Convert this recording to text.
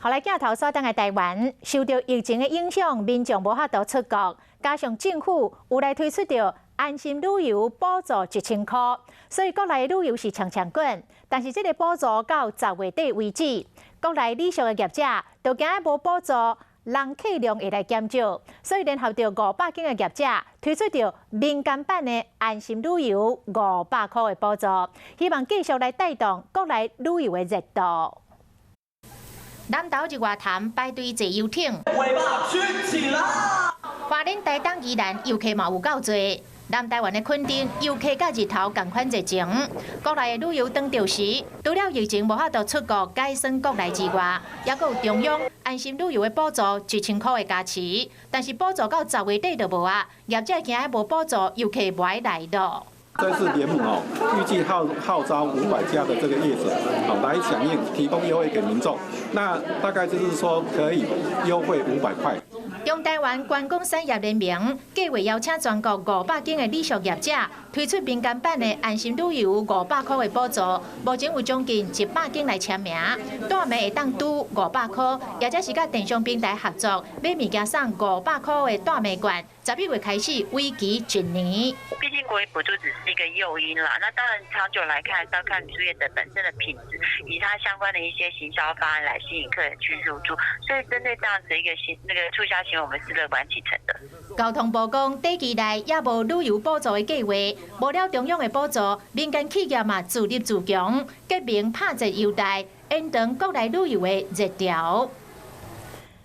予來鏡頭煞轉來台灣，受著疫情的影響，民眾無法度出國，加上政府有來推出著安心旅遊補助1000箍，所以國內旅遊是搶搶滾。但是這个補助到10月底為止，國內旅宿的業者都驚無補助，人客量會來減少，所以聯合著500間的業者推出著民間版的安心旅遊500箍的補助，希望繼續來帶動國內旅遊的熱度。南投日月潭排隊坐遊艇，尾巴舉起來。花蓮、台東、宜蘭遊客嘛有夠濟，南台灣的墾丁遊客佮日頭仝款熱情。國內的旅遊當著時，除了疫情無法度出國改耍國內之外，猶閣有中央安心旅遊的補助1000箍的加持。但是補助到10月底就無啊，業者驚無補助，遊客無愛來囉。這次聯盟哦，預計號召500家的這個業者，好來響應，提供優惠給民眾。那大概就是說可以優惠500塊。中台灣觀光產業聯盟計劃邀請全國500間的旅宿業者推出民間版的安心旅遊500箍的補助，目前有將近100間來簽名，蹛暝會當拄500箍，或者是佮電商平台合作買物件送500箍的蹛暝券，11月開始，為期一年。畢竟國營補助只是一個誘因啦，那當然長久來看，是要看旅宿業者本身的品質，以及它相關的一些行銷方案來吸引客人去入住。所以針對這樣子一個新那個促銷行為，我們是樂觀其成的。交通部講，短期內也無旅遊補助的計劃，無了中央的補助，民間企業嘛自立自強，結盟拍折優待，延長國內旅遊的熱潮。